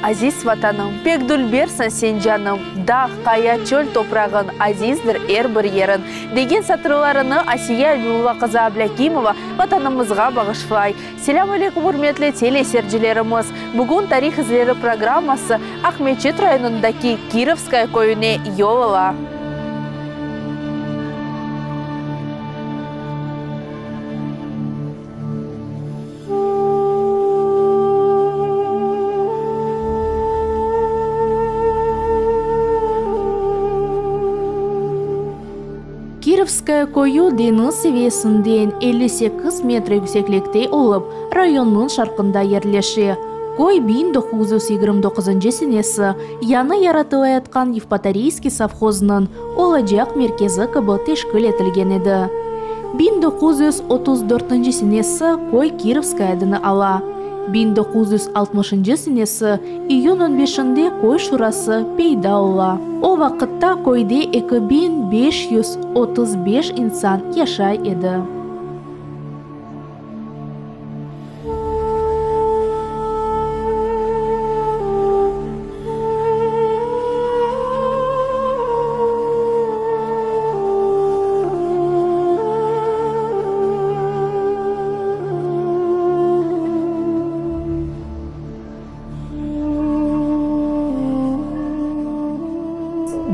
aziz Vatanım, Pek dülbersiñ sen, canım, Dağ, qaya, çöl toprağıñ, Azizdir er bir yeriñ, degen satırlarını Asiye Abibulla qızı Ablâkimova Vatanımızğa bağışlay. Selâm aleyküm, ürmetli telesercilerimiz! Bugün Tarih izleri programması Aqmeçit rayonındaki Kirovskaya köyüne yol ala. Kirovskaya köyü deñiz seviyesinden 58 metre yükseklikte olıp, rayonnıñ şarqında yerleşe. Köy 1929-ncı senesi yañı yaratılayatqan Yevpatoriyskiy sovhoznıñ olacaq merkezi kibi teşkil etilgen edi. 1934-nci senesi köy Kirovskaya adını ala. 1960-ncı senesi iyün on beşinde köy şurası peyda ola. O vaqıtta köyde 2535 insan yaşay edi.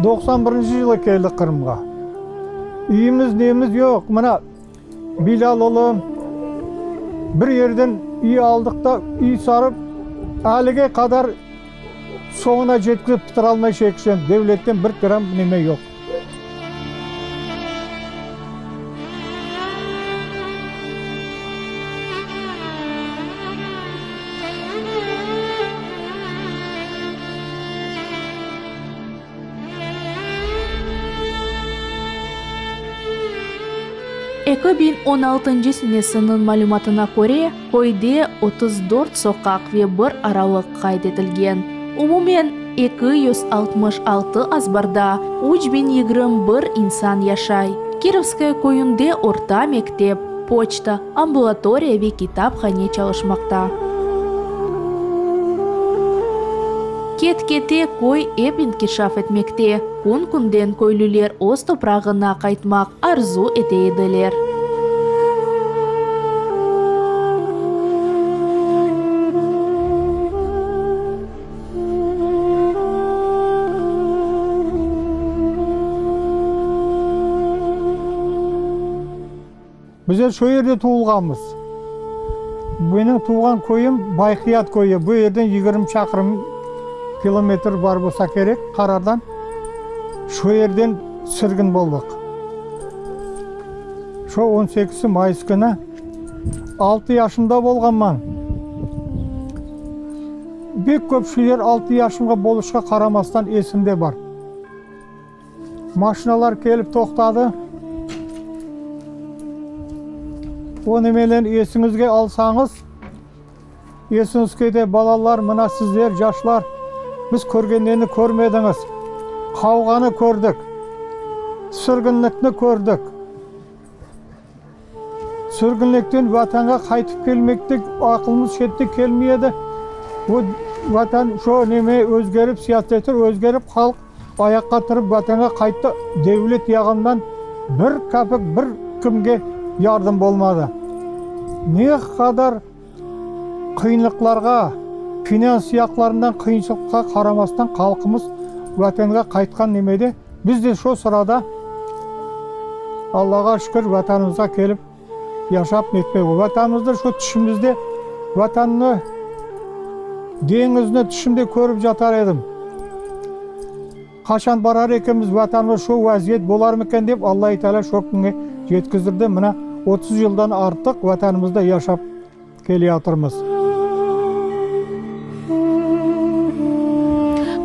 91 yılı keldik Qırımğa. Üyümiz, nemiz yoq. Mına Bilâl oğlum, bir yerden üy aldıq da, üy sarıp, alige qadar soñuna cetkizip bitiralmay çekişem. Devletten bir gram neme yoq. 2016 senesiniñ malümatına köre, köyde 34 soqaq ve bir aralıq qayd etilgen. Umumen 266 azbarda 3021 insan yaşay. Kirovskoye köyünde orta mektep, poçta, ambulatoriya ve kitaphane çalışmaqta. Ket-kete köy ep inkişaf etmekte, kün-künden köylüler öz toprağına qaytmaq arzu ete ediler. Bizler şu yerde tuvulğanmız. Menim tuvğan köyüm Bayqıyat köyü. Bu yerden 20 çaqırım, kilometr bar bolsa kerek, qarardan. Şu yerden sürgün boldıq. Şu on sekizsi mayıs künü altı yaşımda bolğanman. Bek köp şeyler altı yaşımğa boluşqa qaramastan esimde bar. Maşinalar kelip toqtadı. O nimelerni esiñizge alsañız, esiñiz kete, balalar, mına sizler, yaşlar, biz körgenlerni körmediñiz. Qavğanı kördik, sürgünlikni kördik. Sürgünlikten Vatanğa qaytıp kelmekte aqılımız şette kelmey edi. Bu Vatan şo neme özgerip, siyasetler özgerip, halq ayaqqa turıp Vatanğa qayttı. Devlet yağından bir kapik, bir kimge yardım bolmadı. Ne qadar qıyınlıqlarğa, finans yaqlarından qıyınçılıqqa qaramastan halqımız Vatanğa qaytqan nemede, biz de şo sırada Allağa şükür Vatanımızğa kelip yaşap netmey. Vatanımızda şo tüşümizde Vatannı, deñizni tüşümde körip yatar edim. Qaçan barar ekenmiz Vatanğa şo vaziyet bolarmıken dep Allahi Teala şo künge yetkizdirdi. Mına 30 yıldan artıq Vatanımızda yaşap keleyatırmız.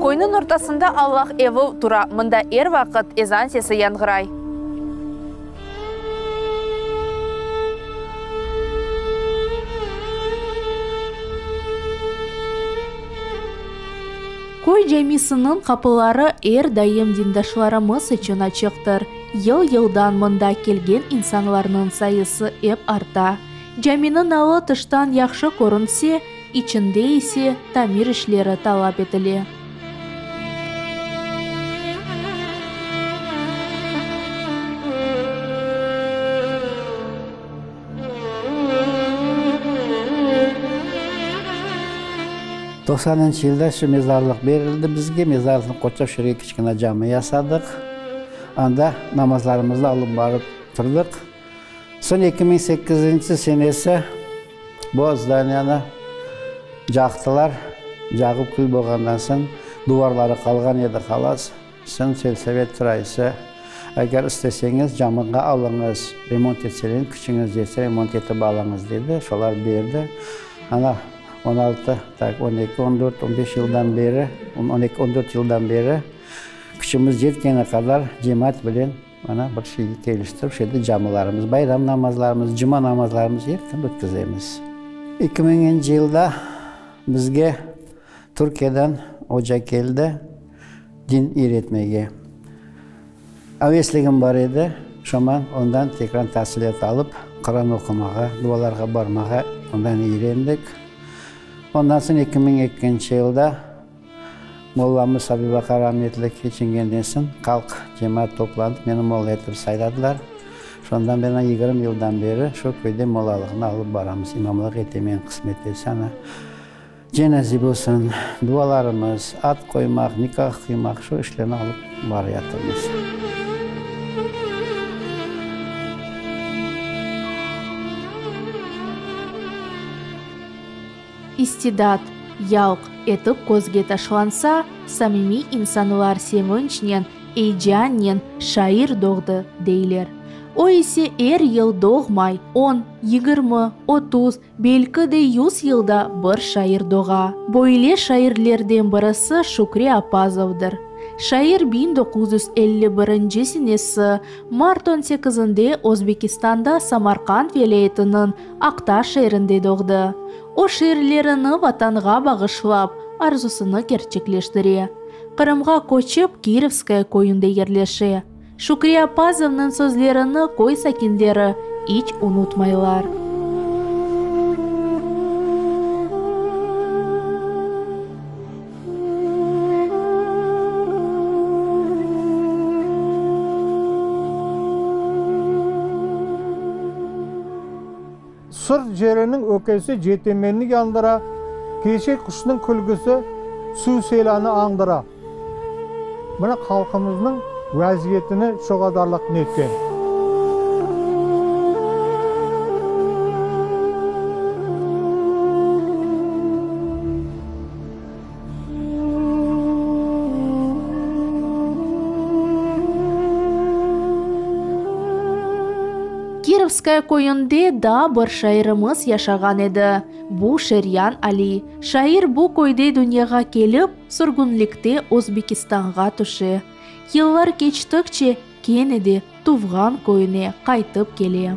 Köyniñ ortasında Allah evi tura, mında er vaqıt ezan sesi yañğıray. Köy camisiniñ qapıları er daim dindaşlarımız içün açıqtır. Yıl-yıldan mında kelgen insanlarnıñ sayısı ep arta. Caminiñ alı tıştan yahşı körünse, İçinde ise tamir işleri talap etile. Toqsanıncı yılda şu mezarlıq berildi bizge. Mezarlıqnı qorçap şu yerge kiçkene cami yasadıq. Anda namazlarımıznı alıp barıp turdıq. Soñ 2008-nci senesi bu zdaniyanı caqtılar. Cağıp kül bolğandan soñ duvarları qalğan edi halas. Soñ selsovet raisi, Eger isteseñiz, camıña alıñız, remont etseler, küçüñiz yetse, remont etip alıñız, dedi. Şolar berdi. Ana, on altı, tak, on eki, on dört, on beş yıldan beri, on eki, on dört yıldan beri küçümiz yetkeni qadar cemaat bilen ana bir şeyge keliştirip, şu yerde camılarımız, bayram namazlarımız, cuma namazlarımız er kün ötküzemiz. Eki miñinci yılda bizge Türkiyeden oca keldi din öğretmege. Avesligim bar edi, şoman ondan tekrar tahsilât alıp, Quran oqumağa, dualarğa barmağa ondan öğrendik. Ondan soñ 2002 yılda mollamız Abibaqa rahmetli keçingenden soñ halq, cemaat toplanıp, meni molla etip sayladılar. Şondan beri 20 yıldan beri şu köyde mollalıqnı alıp baramız, imamlıq etemen, qısmet etse ana. Cenaze bolsun, dualarımız, at qoymaq, nikah qıymaq, şu işlerni alıp barayatırmız. İstidat, yalq etip közge taşlansa, samimiy insanlar sevinçnen, eyecannen şair doğdı, deyler. O ise er yıl doğmay, on, 20, 30, Belki de yüz yılda bir şair doğa. Böyle şairlerden birisi Şükri Appazovdır. Şair 1951 senesi mart on sekizinde Özbekistanda Samarqand vilâyetiniñ Aqtaş şeerinde doğdı. O şiirlerini Vatanğa bağışlap, arzusını kerçekleştire. Qırımğa köçip, Kirovskoye köyünde yerleşe. Şükri Appazovnıñ sözlerini köy sakinleri iç unutmaylar. Sır cereniñ ökesi cetemenni yandıra, Keşe quşnıñ külgüsi suv-selânı añdıra. Mına halqımıznıñ vaziyetini şu qadarlıq netken. Kirovskaya köyünde daa bir şairimiz yaşağan edi. Bu Şeryan Ali. Şair bu köyde dünyağa kelip, sürgünlikte Özbekistanğa tüşe. Yıllar keçtikçe, kene de tuvğan köyüne qaytıp kele.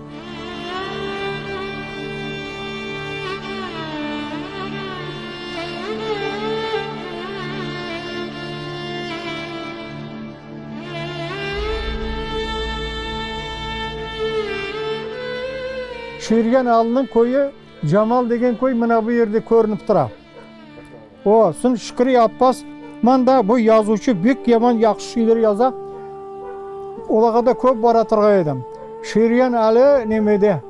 Şirgen Alınıñ köyü, Camal degen köy mına bu yerde körünip tura. O, soñ Şükri Appaz mında bu yazuvçı bek yaman yahşı şeyler yaza. Olarğa da köp bara turğan edim. Şirgen Ali nemede?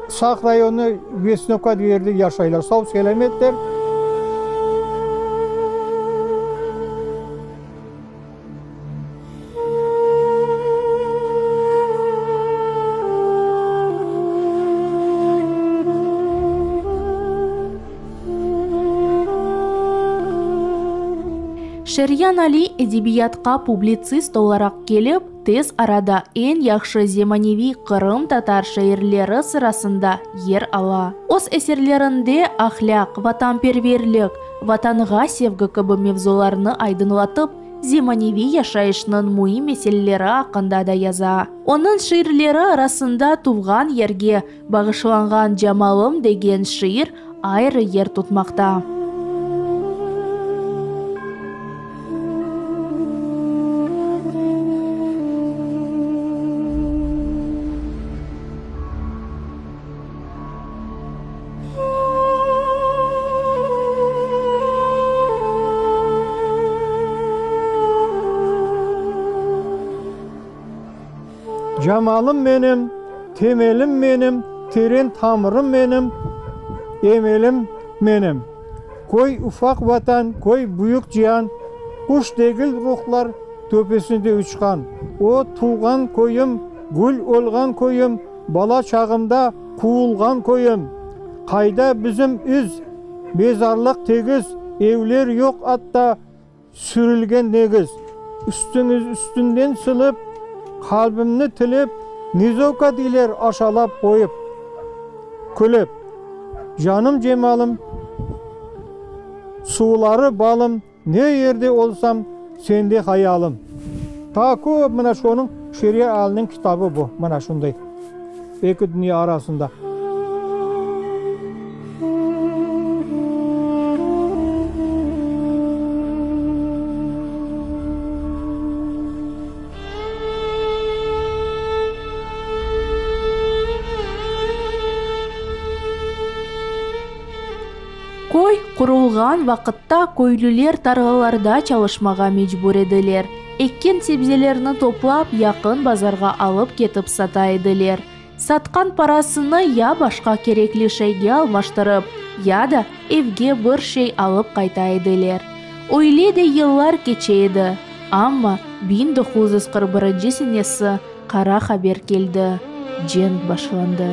Saq rayonı Vesnovka degen yerde yaşaylar. Sav-selâmetler. Şeryan Ali edebiyatqa publitsist olaraq kelip, tez arada eñ yahşı zemaneviy qırımtatar şairleri sırasında yer ala. Öz eserlerinde ahlâq, vatanperverlik, Vatanğa sevgi kibi mevzularnı aydınlatıp, zemaneviy yaşayışnıñ müim meseleleri aqqında da yaza. Onıñ şiirleri arasında tuvğan yerge bağışlanğan Camalım degen şiir ayrı yer tutmaqta. Camalım menim, temelim menim, Teren tamırım menim, emelim menim. Köy ufaq vatan, köy büyük cian, Quş degil ruhlar töpesinde uçqan. O, tuvğan köyüm, gül olğan köyüm, Bala çağımda quvulğan köyüm. Qayda bizim iz, mezarlıq tegiz, Evler yoq atta sürülgen negiz. Üstüñiz üstünden silip, qalbimni tilip, Nezokat iler aşalap qoyıp, külip. Canım cemalım, suvları balım, Ne yerde olsam, sende hayalım. Taa köp mına şonıñ Şerya Aliniñ kitabı bu, mına şunday, Eki dünya arasında. Köy qurulğan vaqıtta köylüler tarlalarda çalışmağa mecbur ediler. Ekken sebzelerni toplap, yaqın bazarğa alıp ketip sata ediler. Satqan parasını ya başqa kerekli şeyge almaştırıp, ya da evge bir şey alıp qayta ediler. Öyle de yıllar keçe edi. Amma 1941 senesi qara haber keldi, cenk başlandı.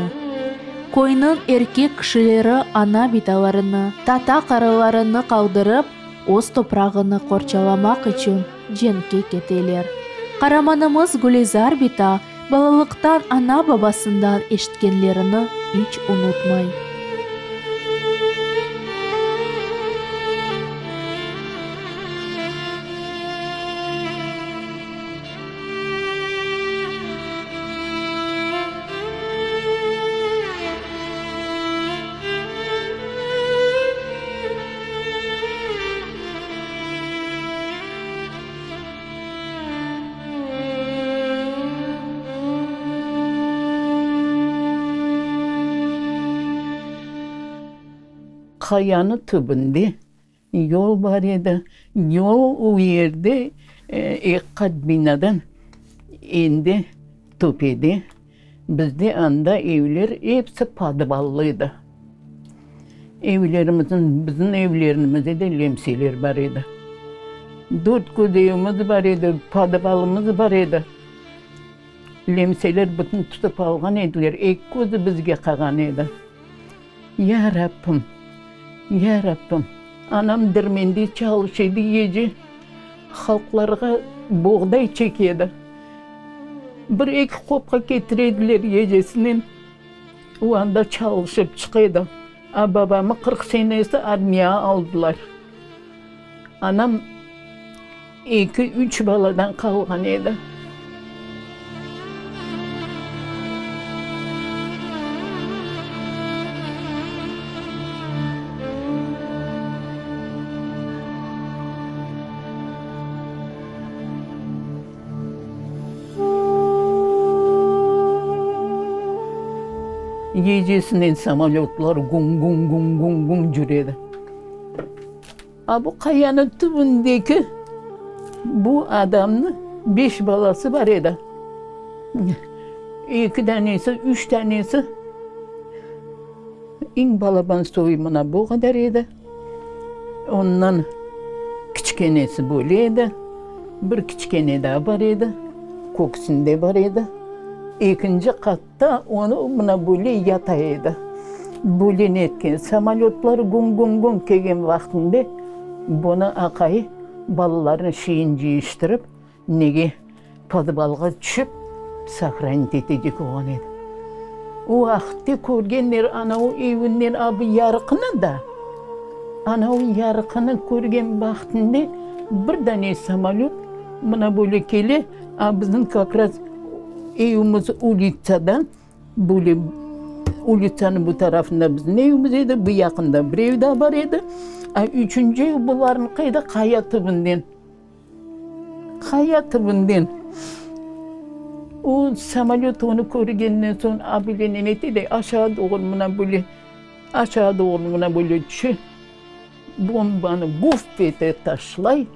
Köyniñ erkek kişileri ana-bitalarını, tata-qarılarını qaldırıp, öz toprağını qorçalamaq içün cenkke keteler. Qaramanımız Gülizar bita balalıqtan ana-babasından eşitkenlerini iç unutmay. Qayanı tübünde yol bar edi. Yol o yerde eki qat binadan endi töpede. Bizde anda evler episi podvallı edi. Evlerimizniñ, bizim evlerimizde de lemseler bar edi. Dört köz evimiz bar edi, podvalımız bar edi. Lemseler bütün tutıp alğan ediler, eki közü bizge qalğan edi. Ya Rabbim, ya Rabbim, anam dirmende çalış edi gece, halqlarğa boğday çeke edi. Bir-eki qopqa ketire ediler gecesinen. O anda çalışıp çıqa edi. A babamı 40 senesi armiyağa aldılar. Anam eki-üç baladan qalğan edi. Gecesinen samolötlar gum-gum-gum-gum-gum cüredi. A bu qayanıñ tübündeki bu adamnıñ beş balası bar edi. Eki danesi, üç danesi, eñ balaban soyu mına bu qadar edi. Ondan kiçkenesi böyle edi, bir kiçkene daa bar edi, köksünde bar edi. Ekinci qatta onı mına böyle yata edi. Böyle netken, samolötlar gum-gum-gum kelgen vaqtında bunı aqayı balalarnı şeyin cıyıştırıp, Nege podvalğa tüşip sahranit etecek olğan edi. O vaqıtte körgenler anavı evinden a bu yarıqnı da, anavı yarıqnı körgen vaqtında bir dane samolöt mına böyle kele, a bizim kak raz evimiz ulitsadan Böyle ulitsanıñ bu tarafında bizim evimiz edi, bu yaqında bir ev daa bar edi. A üçünci ev bularnıñki edi qaya tübünden. Qaya tübünden. O samolöt onı körgenden soñ a böyle neme ete de, aşağı doğru mına böyle, aşağı doğru mına böyle tüşe, bombanı guf ete taşlay.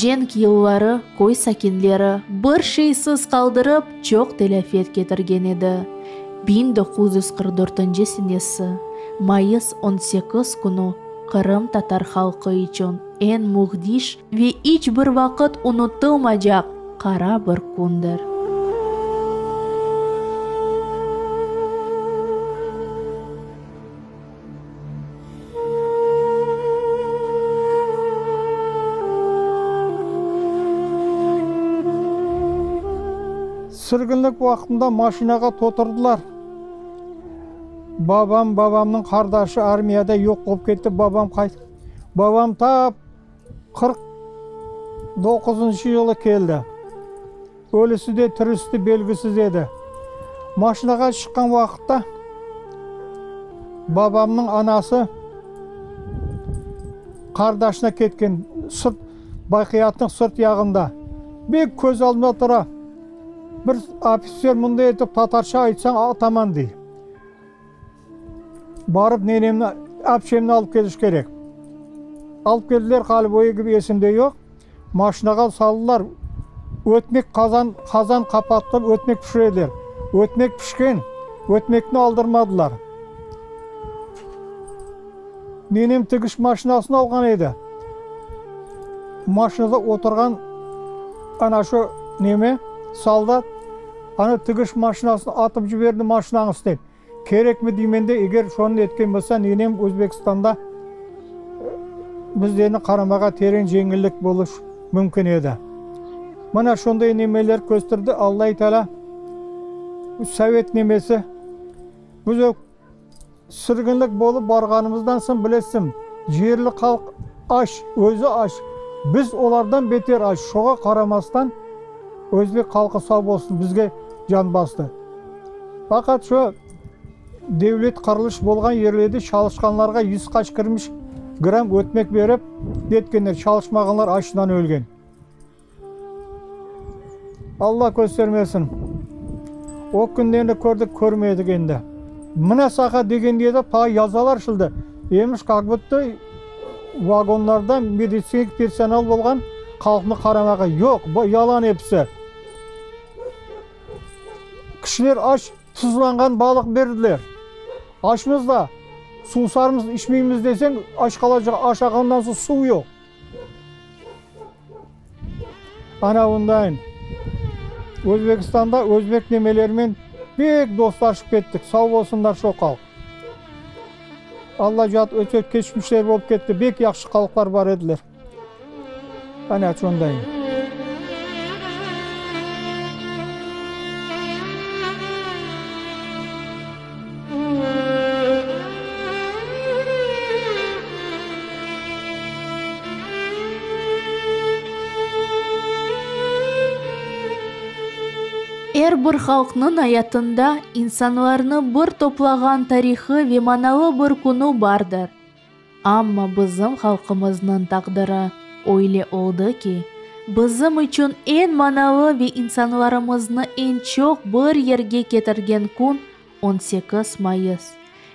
Cenk yılları köy sakinleri bir şeysiz qaldırıp çoq telâfet ketirgen edi. 1944 senesi, mayıs 18 künü Qırım tatar halqı içün eñ mühdiş ve iç bir vaqıt unutılmacaq qara bir kündir. Sürgünlik vaqtında maşinağa toturdılar. Babam, babamnıñ qardaşı armiyada yoq bolıp ketti, babam qayt, babam tap 49-ncı yılı keldi. Ölüsi de, tirisi de belgisiz edi. Maşinağa çıqqan vaqıtta babamnıñ anası qardaşına ketken, sırt, Bayqıyatnıñ sırt yağında. Bek köz aldımda tura, bir ofitser mınday etip tatarça aytsañ ataman dey. Barıp nenemni, apçemni alıp keliş kerek. Alıp keldiler, ğaliba kibi esimde yoq. Maşinağa saldılar, ötmek qazan, qazan qapattıp ötmek pişirediler. Ötmek pişken, ötmekni aldırmadılar. Nenem tigiş maşinasını alğan edi. Maşinada oturğan ana şu neme, soldat, ana tigiş maşinasını atıp ciberdi maşinañız dep. Kerekmi deymen de, eger şonı etken bolsa, nenem Özbekistanda bizlerni qaramağa teren jeñillik boluş mümkün edi. Mana şonday nemeler kösterdi Allai Teala, sovet nemesi. Biz o sürgünlik bolıp barğanımızdan soñ, bilesiñ, yerli halq aç, özü aç, biz olardan beter aç, şoğa qaramastan özbek halqı sağ bolsun, bizge can bastı. Faqat şu devlet qurulış bolğan yerlerde çalışqanlarğa yüz qaç kirmiş gramm ötmek berip ketkenler, çalışmağanlar açından ölgen. Alla köstermesin. O künlerni kördik, körmedik endi. Mına sağa degende de ta yazalar şıldı. Emiş, kak budto vagonlarda meditsinskiy personal bolğan, halqnı qaramağa. Yoq, bu yalan episi. Kişiler aç, tuzlanğan balıq berdiler. Açmız da, suvsarmız, içmeymiz deseñ, aç qalacaq, aşağandan soñ suv yoq. Ana bundayın. Özbekistanda özbek nemelerinen pek dostlaşıp kettik, sağ bolsunlar şo halq. Alla cat öte keçmişler bolıp ketti, pek yahşı halqlar bar ediler. Ana şondayın. Er bir halqnıñ ayatında insanlarnı bir toplağan tarihı ve manalı bir künü bardır. Amma bizim halqımıznıñ taqdiri öyle oldı ki, bizim içün eñ manalı ve insanlarımıznı eñ çoq bir yerge ketirgen kün 18 mayıs,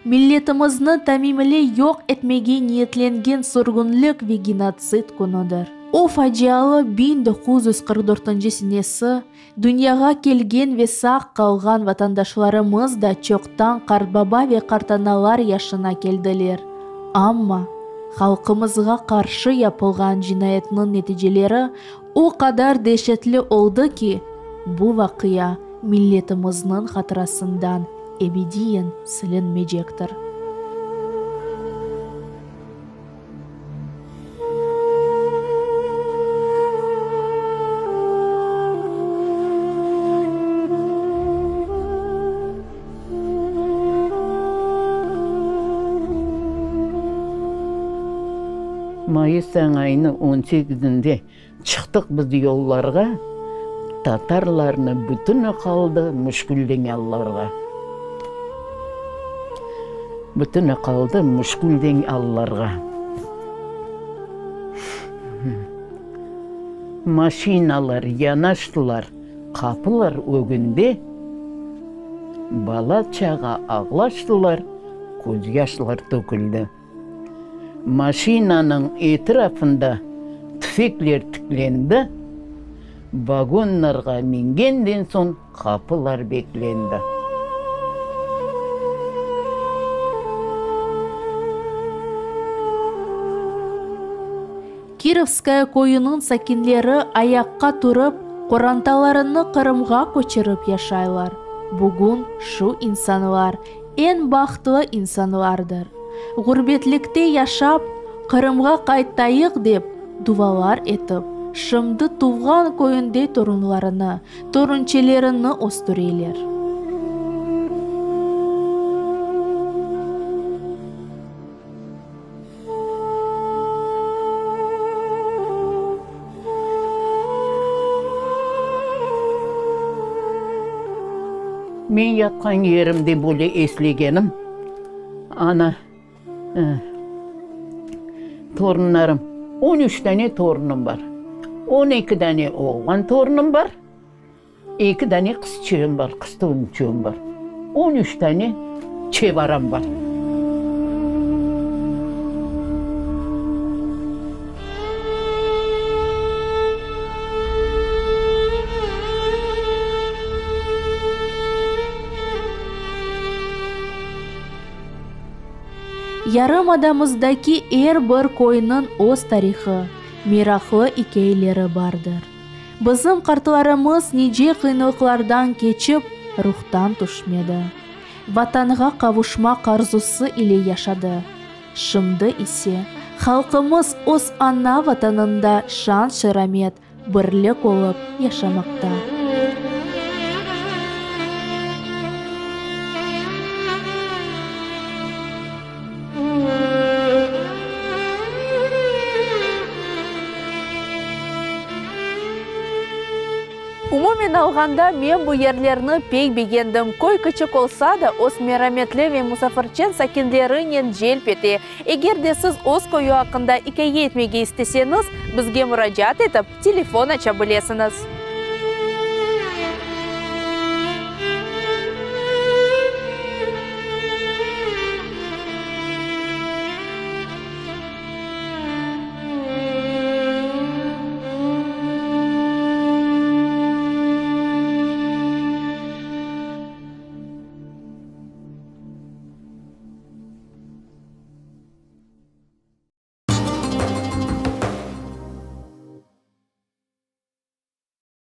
milletimizni tamimile yoq etmege niyetlengen sürgünlik ve genotsid künüdir. O facialı 1944 senesi dünyağa kelgen ve sağ qalğan vatandaşlarımız da çoqtan qartbaba ve qartanalar yaşına keldiler. Amma halqımızğa qarşı yapılğan cinayetniñ neticeleri o qadar deşetli oldı ki, bu vaqia milletimizniñ hatırasından ebediyen silinmeycektir. Mayıs ayınıñ on sekizinde Çıqtıq biz yollarğa, tatarlarnı bütüni qaldı müşkülden allarğa. Bütüni qaldı müşkülden allarğa. Maşinalar yanaştılar qapılar ögünde, bala-çağa ağlaştılar, közyaşlar töküldi. Maşinanıñ etrafında. Tüfekler tiklendi, vagonlarğa mingenden soñ qapılar beklendi. Kirovskaya köyüniñ sakinleri ayaqqa turıp, qorantalarını Qırımğa köçürip yaşaylar. Bugün şu insanlar, eñ bahtlı insanlardır. Ğurbetlikte yaşap, Qırımğa qaytayıq dep duvalar etip, şimdi tuvğan köyünde torunlarını, torunçelerini östüreler. Men yatqan yerimde böyle eslegenim, ana, torunlarım, on üç dane torunım bar, 12 dane oğlan torunım bar, eki dane qızçığım bar, qız torunçığım bar, 13 dane çebaram bar. Yarımadamızdaki er bir köyniñ öz tarihı, meraqlı ikâyeleri bardır. Bizim qartlarımız nice qıyınlıqlardan keçip, ruhtan tüşmedi. Vatanğa qavuşmaq arzusı ile yaşadı. Şimdi ise halqımız öz ana Vatanında şan-şeramet, birlik olıp yaşamaqta. Umumen alğanda, men bu yerlerni pek begendim. Köy kiçik olsa da, öz merametli ve musafirçen sakinlerinen celp ete. Eger de siz öz köyü aqqında ikâye etmege isteseñiz, bizge muracaat etip, telefon aça bilesiñiz.